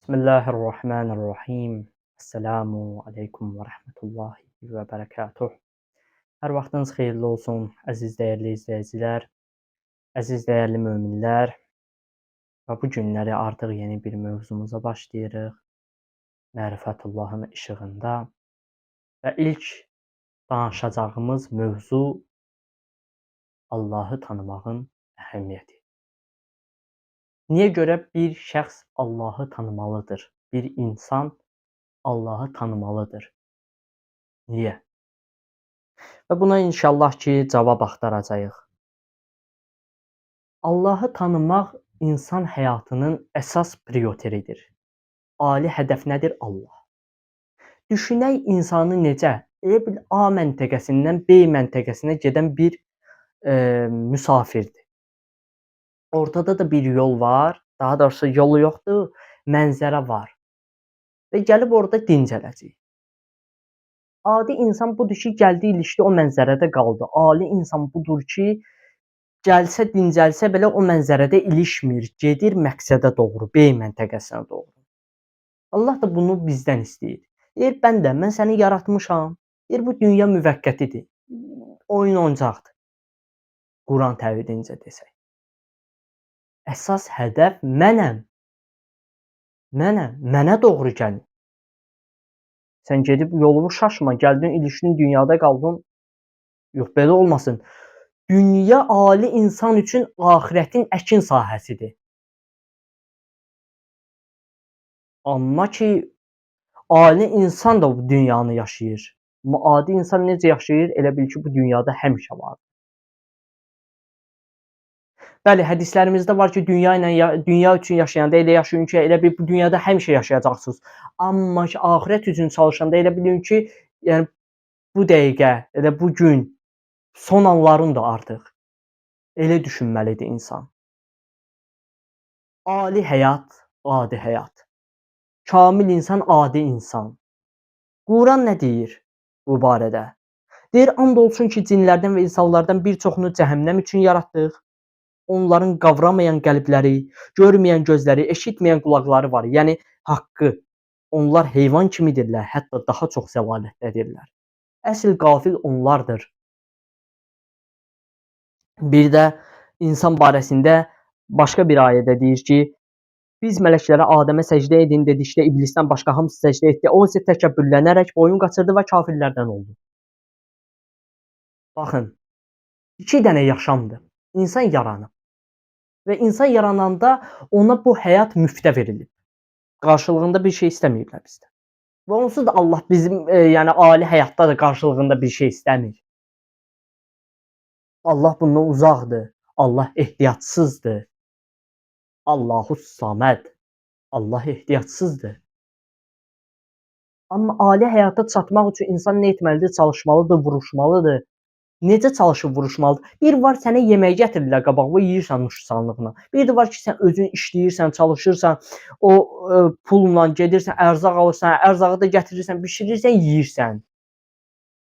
Bismillahirrahmanirrahim. Esselamu aleykum və rəhmətullahi və bərəkatuh. Hər vaxtınız xeyirli olsun, əziz dəyərli izləyicilər, əziz dəyərli möminlər. Və bu günləri artıq yeni bir mövzumuza başlayırıq. Mərifətullahın işığında. Və ilk danışacağımız mövzu Allahı tanımağın əhəmiyyəti. Niyə görə bir şəxs Allahı tanımalıdır? Bir insan Allahı tanımalıdır. Niyə? Və buna inşallah ki, cavab axtaracağıq. Allahı tanımaq insan həyatının əsas prioriteridir. Ali hədəf nədir? Allah. Düşünək insanı necə? Elə bil A məntəqəsindən B məntəqəsinə gedən bir müsafirdir. Ortada da bir yol var, daha doğrusu yolu yoxdur, mənzərə var. Və gəlib orada dincələcək. Adi insan budur ki, gəldi ilişdi o mənzərədə qaldı. Ali insan budur ki, gəlsə dincəlsə belə o mənzərədə ilişmir, gedir məqsədə doğru, B məntəqəsinə doğru. Allah da bunu bizdən istəyir. Deyir, bəndə, mən səni yaratmışam. Deyir, bu dünya müvəqqətidir. Oyun oyuncaqdır. Quran təvhidinizə desək. Əsas hədəf mənəm. Mənəm. Mənə doğru gəlin. Sən gedib yolunu şaşma, gəldin, ilişdin, dünyada qaldın. Yox, belə olmasın. Dünya ali insan üçün axirətin əkin sahəsidir. Amma ki, ali insan da bu dünyanı yaşayır. Amma adi insan necə yaşayır? Elə bil ki, bu dünyada həmişə var. Bəli, hədislərimizdə var ki, dünya ilə dünya üçün yaşayanda elə yaşayın ki, elə bil bu dünyada həmişə yaşayacaqsınız. Amma ki, axirət üçün çalışanda elə bilin ki, yəni bu dəqiqə, elə bu gün son anların da artıq. Elə düşünməlidir insan. Ali həyat, adi həyat. Kamil insan, adi insan. Quran nə deyir bu barədə? Deyir, and olsun ki, cinlərdən və insanlardan bir çoxunu cəhənnəm üçün yaratdıq. Onların qavramayan qəlbləri, görməyən gözləri, eşitməyən qulaqları var. Yəni haqqı. Onlar heyvan kimidirlər, hətta daha çox zəlalətdədirlər. Əsl qafil onlardır. Bir də insan barəsində başqa bir ayədə deyir ki, biz mələklərə Adəmə səcdə edin dedikdə iblisdən başqa hamısı səcdə etdi. O isə təkəbbürlənərək boyun qaçırdı və kafirlərdən oldu. Baxın, iki dənə yaşamdır. İnsan yaranıb. Və insan yarananda ona bu həyat müftə verilib. Qarşılığında bir şey istəməyiblər bizdən. Və onsuz da Allah bizim yəni ali həyatda da qarşılığında bir şey istəmir. Allah bundan uzaqdır. Allah ehtiyacsızdır. Allahus Saməd. Allah ehtiyacsızdır. Amma ali həyata çatmaq üçün insan nə etməlidir? Çalışmalıdır, vuruşmalıdır. Necə çalışıb vuruşmalıdır? Bir var sənə yemək gətirirlər qabağına, yeyirsən nuşsanlığına. Bir də var ki, sən özün işləyirsən, çalışırsan, o pulla gedirsən, ərzaq alırsan, ərzağı da gətirirsən, bişirirsən, yeyirsən.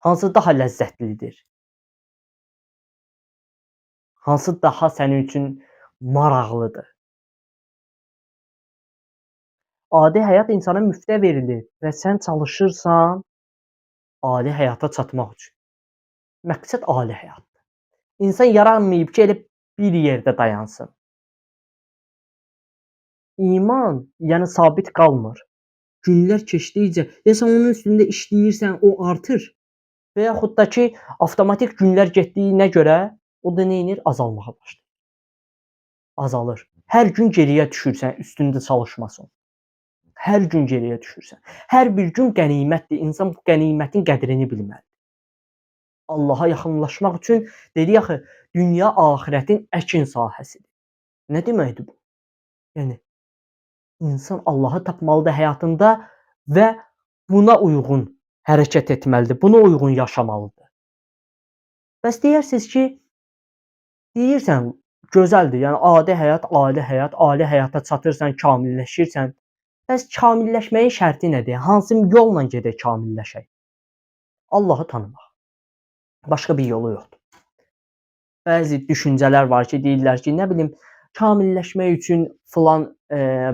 Hansı daha ləzzətlidir? Hansı daha sənin üçün maraqlıdır? Adi həyat insana müftə verilir və sən çalışırsan ali həyata çatmaq üçün. Məqsəd ali həyatdır. İnsan yaranmayıb ki, elə bir yerdə dayansın. İman, yəni sabit qalmır. Günlər keçdikcə, ya sən onun üstündə işləyirsən, o artır. Və yaxud da ki, avtomatik günlər getdiyinə görə o da nə edir? Azalmağa başlayır. Azalır. Hər gün geriyə düşürsən, üstündə çalışmasan. Hər gün geriyə düşürsən. Hər bir gün qənimətdir. İnsan bu qənimətin qədrini bilməlidir. Allaha yaxınlaşmaq üçün dedi axı, dünya axirətin əkin sahəsidir. Nə deməkdir bu? Yəni insan Allahı tapmalıdır həyatında və buna uyğun hərəkət etməlidir, buna uyğun yaşamalıdır. Bəs deyərsiniz ki, deyirsən gözəldir, yəni adi həyat, ali həyat, ali həyata çatırsan, kamilləşirsən. Bəs kamilləşməyin şərti nədir? Hansı yolla gedək kamilləşək? Allahı tanımaq. Başqa bir yolu yoxdur. Bəzi düşüncələr var ki, deyirlər ki, nə bilim, Kamilləşmək üçün filan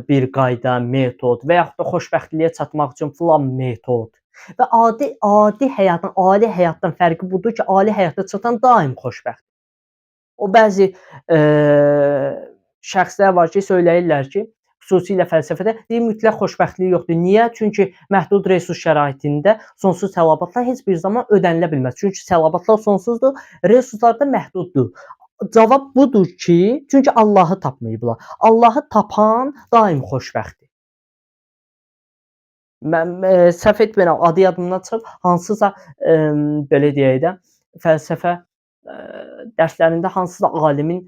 bir qayda, metod və yaxud da xoşbəxtliyə çatmaq üçün filan metod. Və adi həyatın ali həyatdan fərqi budur ki, ali həyata çatan daim xoşbəxtdir. O bəzi şəxslər var ki, söyləyirlər ki, xüsusilə fəlsəfədə deyir mütləq xoşbəxtlik yoxdur. Niyə? Çünki məhdud resurs şəraitində sonsuz tələbatlar heç bir zaman ödənilə bilməz. Çünki tələbatlar sonsuzdur, resurslar da məhduddur. Cavab budur ki, çünki Allahı tapmayıblar. Allahı tapan daim xoşbəxtdir. Mən səhv etmirəm, adı yadımdan çıxıb, hansısa belə deyək də, fəlsəfə dərslərində hansısa alimin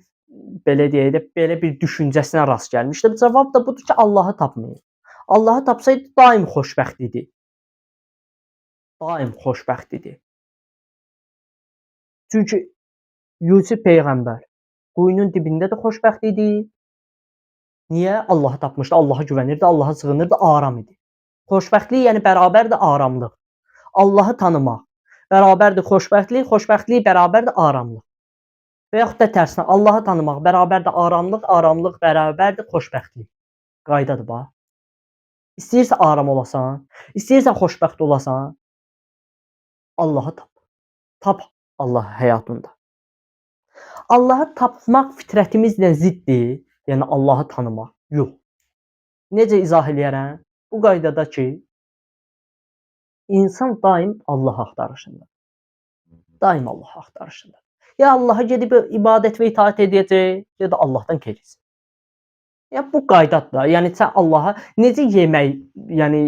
belə deyək də, belə bir düşüncəsinə rast gəlmişdim. Cavab da budur ki, Allahı tapmayıb. Allahı tapsaydı daim xoşbəxt idi. Daim xoşbəxt idi. Çünki Yusuf peyğəmbər quyunun dibində də xoşbəxt idi. Niyə? Allahı tapmışdı, Allaha güvənirdi, Allaha sığınırdı, aram idi. Xoşbəxtlik yəni bərabərdir aramlıq. Allahı tanımaq bərabərdir xoşbəxtlik, xoşbəxtlik bərabərdir aramlıq. Və yaxud da tərsinə, Allahı tanımaq bərabərdir aramlıq, aramlıq bərabərdir xoşbəxtlik. Qaydadır bax. İstəyirsən aram olasan, istəyirsən xoşbəxt olasan, Allahı tap. Tap Allahı həyatında. Allahı tapmaq fitrətimizlə ziddir, yəni Allahı tanımaq. Yox. Necə izah eləyərəm? Bu qaydada ki, insan daim Allah axtarışındadır. Daim Allah axtarışındadır. Ya Allaha gedib ibadət və itaat edəcək, ya da Allahdan keçəcək. Ya bu qaydadır da. Yəni sən Allaha necə yemək, yəni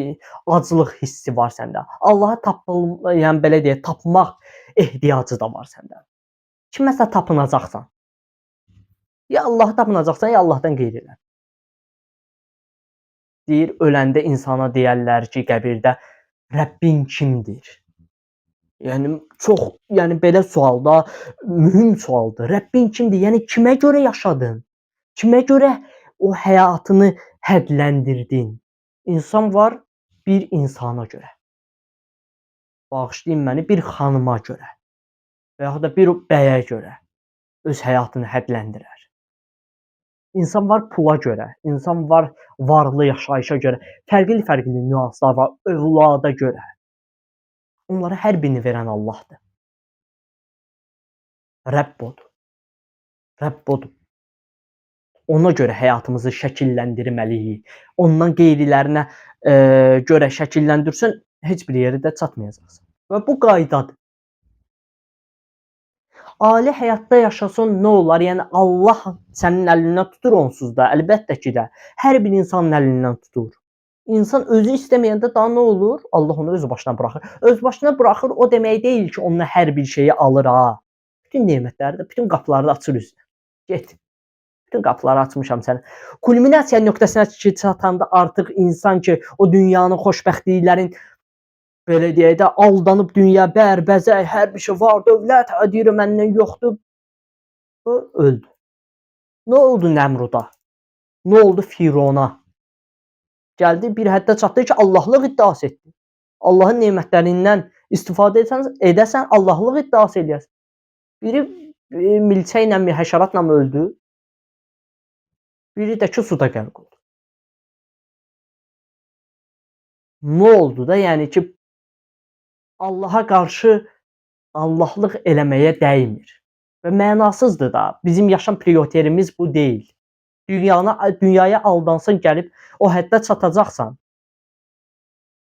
aclıq hissi var səndə. Allahı yəni belə deyək, tapmaq ehtiyacı da var səndə. Kiməsə tapınacaqsan. Ya Allahı tapınacaqsan, ya Allahdan qeyrilə. Deyir, öləndə insana deyərlər ki, qəbirdə Rəbbin kimdir? Yəni çox, yəni belə sualda mühüm sualdır. Rəbbin kimdir? Yəni kimə görə yaşadın? Kimə görə o həyatını hədləndirdin? İnsan var bir insana görə. Bağışlayın məni, bir xanıma görə və yaxud da bir bəyə görə öz həyatını hədləndirər. İnsan var pula görə, insan var varlı yaşayışa görə, fərqli-fərqli nüanslar var, övlada görə. Onlara hər birini verən Allahdır. Rəbb odur. Rəbb odur. Ona görə həyatımızı şəkilləndirməliyik. Ondan qeyrilərinə görə şəkilləndirsən, heç bir yerə də çatmayacaqsan. Və bu qaydadır. Ali həyatda yaşasan nə olar? Yəni Allah sənin əlindən tutur onsuz da. Əlbəttə ki də. Hər bir insanın əlindən tutur. İnsan özü istəməyəndə daha nə olur? Allah onu öz başına buraxır. Öz başına buraxır o demək deyil ki, ondan hər bir şeyi alır ha. Bütün nemətləri də, bütün qapıları da açır üzünə. Get. Bütün qapıları açmışam sənə. Kulminasiya nöqtəsinə ki çatanda artıq insan ki o dünyanın xoşbəxtliklərin belə deyək də aldanıb dünya bərbəzək, hər bir şey var, dövlət, deyir məndən yoxdur. O öldü. Nə oldu Nəmruda? Nə oldu Firona? Gəldi bir həddə çatdı ki, Allahlıq iddiası etdi. Allahın nemətlərindən istifadə edəsən, Allahlıq iddiası eləyəsən. Biri milçəklə, həşəratla öldü. Biri də ki suda qərq oldu. Nə oldu da? Yəni ki Allaha qarşı Allahlıq eləməyə dəymir. Və mənasızdır da. Bizim yaşam prioriterimiz bu deyil. Dünyaya aldansan gəlib o həddə çatacaqsan.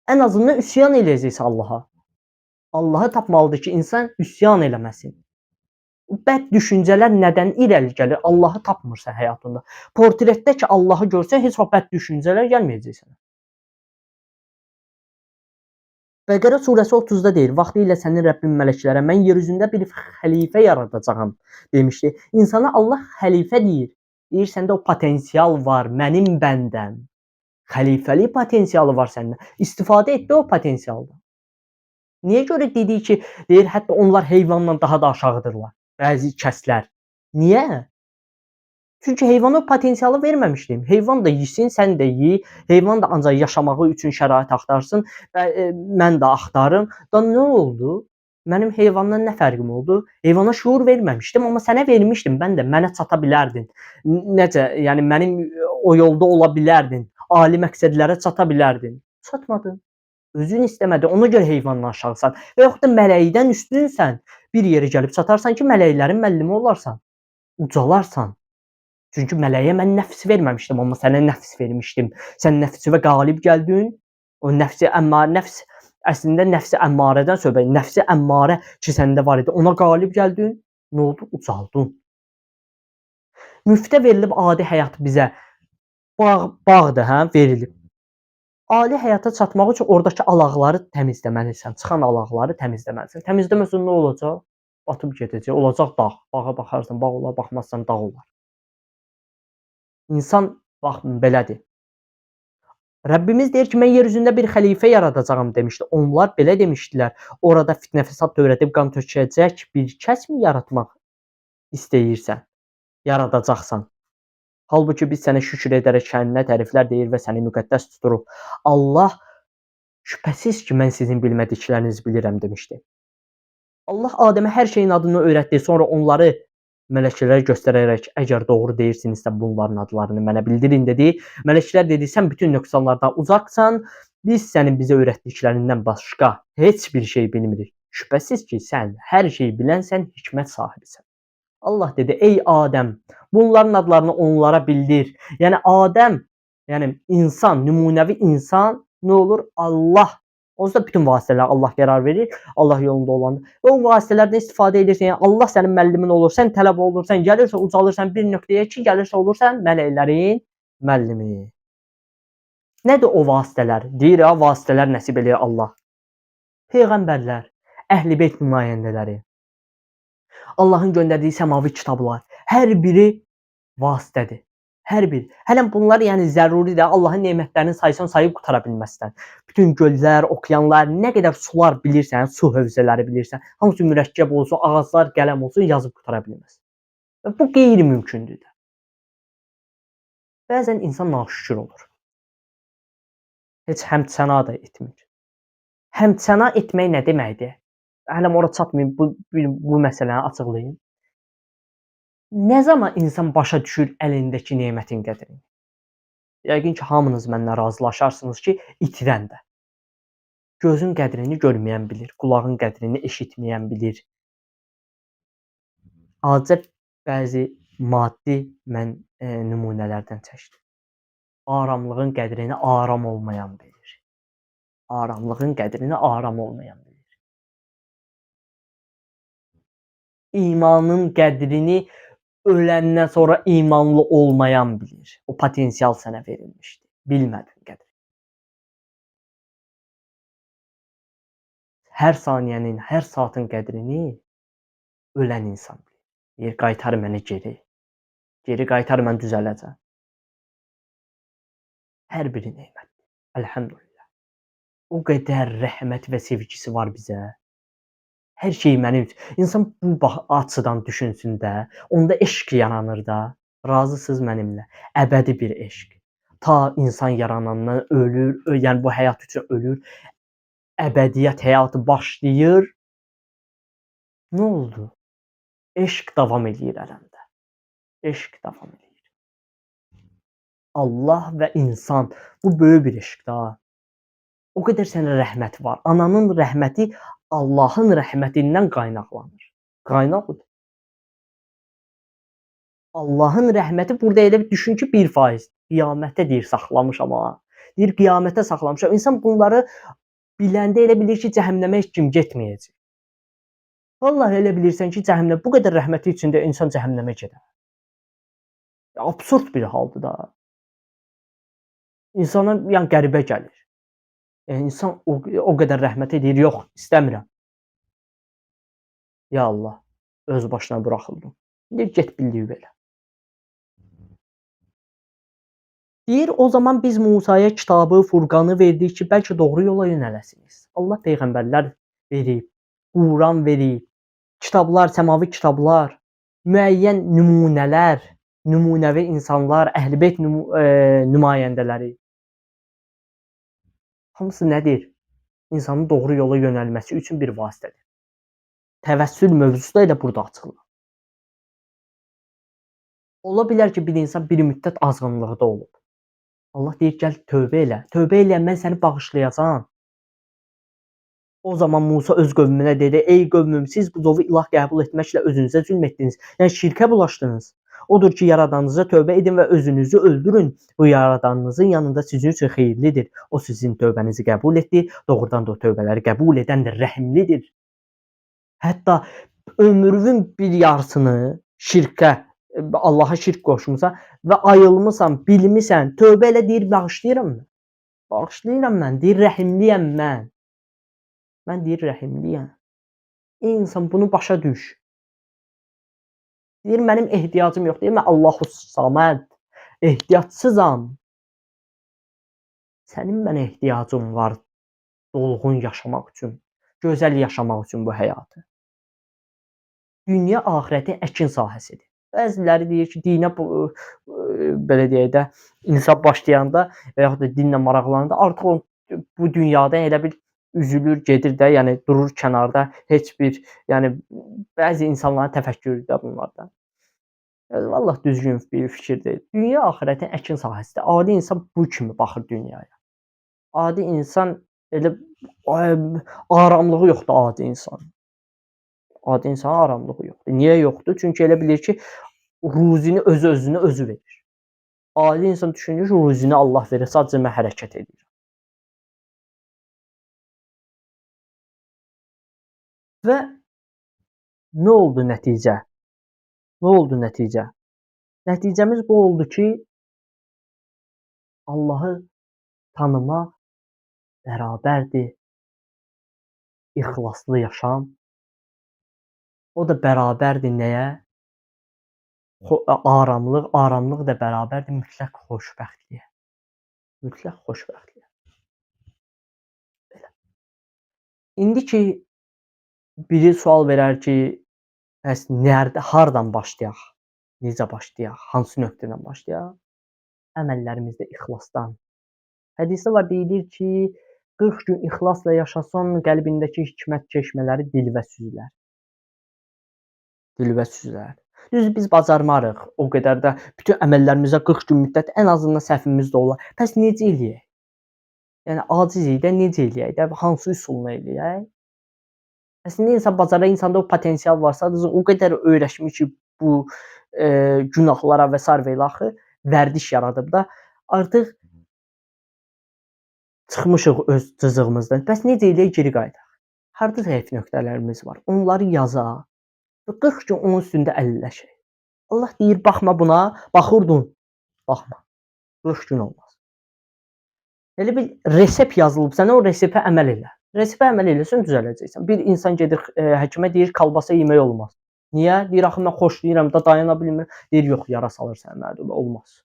Ən azından üsyan eləyəcəksən Allaha. Allahı tapmalıdır ki, insan üsyan eləməsin. Bəd düşüncələr nədən irəli gəlir? Allahı tapmırsan həyatında. Portretdə ki Allahı görsən, heç vaxt bəd düşüncələr gəlməyəcək sənə. Bəqərə surəsi 30-da deyir: "Vaxtilə sənin Rəbbin mələklərə mən yer üzündə bir xəlifə yaradacağam" demişdi. İnsana Allah xəlifə deyir. Deyir səndə o potensial var, mənim bəndəm. Xəlifəlik potensialı var səndə. İstifadə et də o potensialdan. Niyə görə dedik ki, deyir hətta onlar heyvandan daha da aşağıdırlar. Bəzi kəslər. Niyə? Çünki heyvana o potensialı verməmişdim. Heyvan da yesin, sən də ye. Heyvan da ancaq yaşamağı üçün şərait axtarsın və mən də axtarım. Da nə oldu? Mənim heyvandan nə fərqim oldu? Heyvana şuur verməmişdim, amma sənə vermişdim. Mən də mənə çata bilərdin. Necə? Yəni mənim o yolda ola bilərdin. Ali məqsədlərə çata bilərdin. Çatmadın. Özün istəmədi. Ona görə heyvandan aşağısan. Və yaxud da mələkdən üstünsən. Bir yerə gəlib çatarsan ki, mələklərin müəllimi olarsan. Ucalarsan. Çünki mələyə mən nəfs verməmişdim, amma sənə nəfs vermişdim. Sən nəfsivə qalib gəldin. O nəfsi əmmar, nəfs əslində nəfsi əmmarədən söhbət. Nəfsi əmmarə ki səndə var idi, ona qalib gəldin. Nə oldu? Ucaldın. Müftə verilib adi həyat bizə. Bağdır, hə, verilib. Ali həyata çatmaq üçün oradakı alaqları təmizləməlisən. Çıxan alaqları təmizləməlisən. Təmizləməsən nə olacaq? Batıb gedəcək. Olacaq dağ. Bağa baxarsan, bağ olar, baxmazsan dağ olar. İnsan bax belədir. Rəbbimiz deyir ki, mən yer üzündə bir xəlifə yaradacağam demişdi. Onlar belə demişdilər. Orada fitnə fəsad törədib qan tökəcək bir kəs mi yaratmaq istəyirsən? Yaradacaqsan. Halbuki biz sənə şükür edərək şəninə təriflər deyir və səni müqəddəs tuturuq. Allah şübhəsiz ki, mən sizin bilmədiklərinizi bilirəm demişdi. Allah Adəmə hər şeyin adını öyrətdi. Sonra onları mələklərə göstərərək, əgər doğru deyirsinizsə bunların adlarını mənə bildirin dedi. Mələklər dedi, sən bütün nöqsanlardan uzaqsan, biz sənin bizə öyrətdiklərindən başqa heç bir şey bilmirik. Şübhəsiz ki, sən hər şeyi bilənsən, hikmət sahibisən. Allah dedi, ey Adəm, bunların adlarını onlara bildir. Yəni Adəm, yəni insan, nümunəvi insan nə olur? Allah. Onsuz da bütün vasitələr Allah qərar verir, Allah yolunda olanda. Və o vasitələrdən istifadə edirsən, yəni Allah sənin müəllimin olur, sən tələbə olursan, gəlirsə ucalırsan bir nöqtəyə ki, gəlirsə olursan mələklərin müəllimi. Nədir o vasitələr? Deyir ha, vasitələr nəsib eləyir Allah. Peyğəmbərlər, Əhl-i Beyt nümayəndələri, Allahın göndərdiyi səmavi kitablar, hər biri vasitədir. Hər bir. Hələm bunlar yəni zəruridir. Allahın nemətlərinin sayısını sayıb qutara bilməzsən. Bütün göllər, okeanlar, nə qədər sular bilirsən, su hövzələri bilirsən, hamısı mürəkkəb olsun, ağaclar, qələm olsun, yazıb qutara bilməz. Və bu qeyri-mümkündür də. Bəzən insan naşükür olur. Heç həmd-səna da etmir. Həmd-səna etmək nə deməkdir? Hələm ora çatmayım, bu məsələni açıqlayım. Nə zaman insan başa düşür əlindəki nemətin qədrini? Yəqin ki, hamınız məndən razılaşarsınız ki, itirən də. Gözün qədrini görməyən bilir, qulağın qədrini eşitməyən bilir. Azca bəzi maddi mən nümunələrdən çəkdim. Aramlığın qədrini aram olmayan bilir. Aramlığın qədrini aram olmayan bilir. İmanın qədrini öləndən sonra imanlı olmayan bilir. O potensial sənə verilmişdi. Bilmədin qədrini. Hər saniyənin, hər saatın qədrini ölən insan bilir. Deyir, qaytar məni geri. Geri qaytar, mən düzələcəm. Hər biri nemətdir. Əlhəmdülillah. O qədər rəhmət və sevgisi var bizə. Hər şey mənim üçün. İnsan bu açıdan düşünsün də, onda eşq yaranır da. Razısınız mənimlə. Əbədi bir eşq. Ta insan yaranandan ölür, yəni bu həyat üçün ölür. Əbədiyyət həyatı başlayır. Nə oldu? Eşq davam eləyir ələmdə. Eşq davam eləyir. Allah və insan. Bu böyük bir eşqdir ha. O qədər sənə rəhməti var. Ananın rəhməti Allahın rəhmətindən qaynaqlanır. Qaynaq budur. Allahın rəhməti burada elə bir düşün ki, 1%. Qiyamətə deyir saxlamışam ha. Deyir qiyamətə saxlamışam. İnsan bunları biləndə elə bilir ki, cəhənnəmə heç kim getməyəcək. Vallahi elə bilirsən ki, cəhənnəm bu qədər rəhməti içində insan cəhənnəmə gedər. Absurd bir haldır da. İnsana yəni qəribə gəlir. Yəni insan o qədər rəhmət edir, yox, istəmirəm. Ya Allah, öz başına buraxıldım. Deyir, get bildiyi belə. Deyir, o zaman biz Musaya kitabı, Furqanı verdik ki, bəlkə doğru yola yönələsiniz. Allah peyğəmbərlər verib, Quran verib, kitablar, səmavi kitablar, müəyyən nümunələr, nümunəvi insanlar, Əhl-i Beyt nümayəndələri. Hamısı nədir? İnsanın doğru yola yönəlməsi üçün bir vasitədir. Təvəssül mövzusu da elə burada açılır. Ola bilər ki, bir insan bir müddət azğınlıqda olub. Allah deyir, gəl tövbə elə. Tövbə eləyən mən səni bağışlayacağam. O zaman Musa öz qövmünə dedi, ey qövmüm, siz buzovu ilah qəbul etməklə özünüzə zülm etdiniz. Yəni şirkə bulaşdınız. Odur ki, yaradanınıza tövbə edin və özünüzü öldürün. Bu yaradanınızın yanında sizin üçün xeyirlidir. O sizin tövbənizi qəbul etdi. Doğrudan da o tövbələri qəbul edəndir, rəhimlidir. Hətta ömrünün bir yarısını şirkə, Allaha şirk qoşmusan və ayılmısan, bilmisən, tövbə elə deyir, bağışlayıram mən. Bağışlayıram mən, deyir, rəhimliyəm mən. Mən deyir, rəhimliyəm. Ey insan, bunu başa düş. Deyir, mənim ehtiyacım yox. Deyir, mən Allahu Saməd, ehtiyacsızam. Sənin mənə ehtiyacın var dolğun yaşamaq üçün, gözəl yaşamaq üçün bu həyatı. Dünya axirətin əkin sahəsidir. Bəziləri deyir ki, dinə bu, belə deyək də, insan başlayanda və yaxud da dinlə maraqlananda artıq o bu dünyada elə bil üzülür, gedir də, yəni durur kənarda, heç bir, yəni bəzi insanların təfəkkürü də bunlardan. Vallah düzgün bir fikir deyil. Dünya axirətin əkin sahəsidir. Adi insan bu kimi baxır dünyaya. Adi insan elə aramlığı yoxdur adi insan. Adi insanın aramlığı yoxdur. Niyə yoxdur? Çünki elə bilir ki, ruzini özü özünə özü verir. Adi insan düşünür ki, ruzini Allah verir, sadəcə mən hərəkət edirəm. Və nə oldu nəticə? Nə oldu nəticə? Nəticəmiz bu oldu ki, Allahı tanımaq bərabərdir ixlaslı yaşam. O da bərabərdir nəyə? Aramlıq, aramlıq da bərabərdir mütləq xoşbəxtliyə. Mütləq xoşbəxtliyə. Belə. İndi ki biri sual verər ki, bəs nərdə, hardan başlayaq? Necə başlayaq? Hansı nöqtədən başlayaq? Əməllərimizdə ixlasdan. Hədisdə var, deyilir ki, 40 gün ixlasla yaşasan, qəlbindəki hikmət çeşmələri dilvə süzülər. Dilvə süzülər. Düz biz bacarmarıq o qədər də bütün əməllərimizə 40 gün müddət ən azından səhvimiz də olar. Bəs necə eləyək? Yəni acizik də, necə eləyək də, hansı üsulla eləyək? Əslində insan bacarır, insanda o potensial var. Sadəcə o qədər öyrəşmiş ki, bu günahlara və sair və ilaxır vərdiş yaradıb da artıq çıxmışıq öz cızığımızdan. Bəs necə eləyək geri qayıdaq? Harda zəif nöqtələrimiz var? Onları yazaq və 40 gün onun üstündə əlləşək. Allah deyir, baxma buna, baxırdın. Baxma. 40 gün olmaz. Elə bir resept yazılıb sənə, o reseptə əməl elə. Reseptə əməl eləsən düzələcəksən. Bir insan gedir həkimə deyir, kalbasa yemək olmaz. Niyə? Deyir, axı mən xoşlayıram da dayana bilmirəm. Deyir, yox, yara salır sənə mədə, olmaz.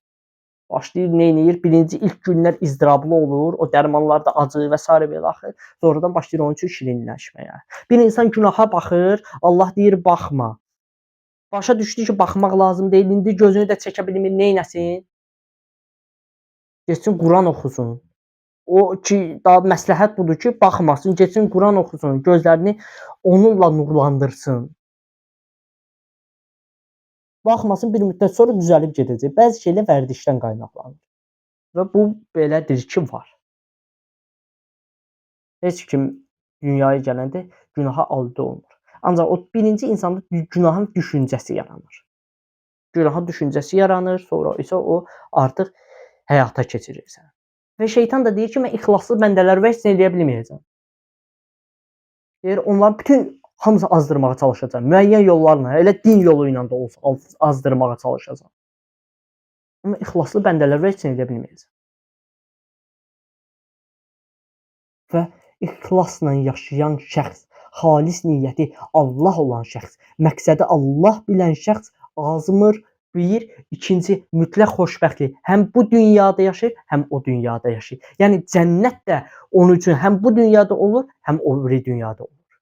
Başlayır, nə eləyir? Birinci ilk günlər izdırablı olur, o dərmanlar da acı və sairə və ilaxır. Sonradan başlayır onun üçün şirinləşməyə. Bir insan günaha baxır, Allah deyir, baxma. Başa düşdü ki, baxmaq lazım deyil. İndi gözünü də çəkə bilmir, neynəsin? Getsin Quran oxusun. O ki, daha məsləhət budur ki, baxmasın, getsin Quran oxusun, gözlərini onunla nurlandırsın. Baxmasın, bir müddət sonra düzəlib gedəcək. Bəzi şeylər vərdişdən qaynaqlanır. Və bu belədir ki, var. Heç kim dünyaya gələndə günaha aludə olmur. Ancaq o birinci insanda günahın düşüncəsi yaranır. Günahın düşüncəsi yaranır, sonra isə o artıq həyata keçirirsən. Və şeytan da deyir ki, mən ixlaslı bəndələr və heç nə eləyə bilməyəcəm. Deyir, onlar bütün hamısı azdırmağa çalışacaq. Müəyyən yollarla, elə din yolu ilə də olsa azdırmağa çalışacaq. Amma ixlaslı bəndələr və heç nə eləyə bilməyəcək. Və ixlasla yaşayan şəxs, xalis niyyəti Allah olan şəxs, məqsədi Allah bilən şəxs azmır. Bir, ikinci mütləq xoşbəxtlik. Həm bu dünyada yaşayır, həm o dünyada yaşayır. Yəni cənnət də onun üçün həm bu dünyada olur, həm o biri dünyada olur.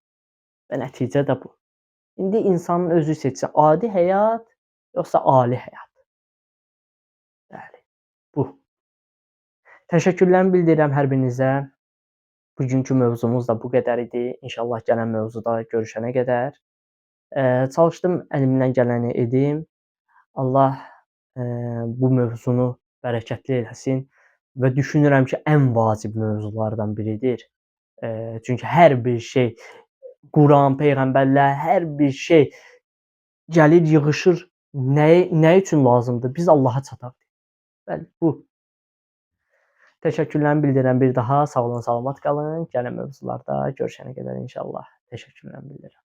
Və nəticə də bu. İndi insanın özü seçsin, adi həyat yoxsa ali həyat. Bəli, bu. Təşəkkürlərimi bildirirəm hər birinizə. Bugünkü mövzumuz da bu qədər idi. İnşallah gələn mövzuda görüşənə qədər. Çalışdım əlimdən gələni edim. Allah bu mövzunu bərəkətli eləsin və düşünürəm ki, ən vacib mövzulardan biridir. Çünki hər bir şey Quran, peyğəmbərlər, hər bir şey gəlir, yığışır. Nə üçün lazımdır? Biz Allaha çataq. Bəli, bu. Təşəkkürlərimi bildirirəm bir daha. Sağ olun, salamat qalın. Gələn mövzularda görüşənə qədər inşallah. Təşəkkürlərimi bildirirəm.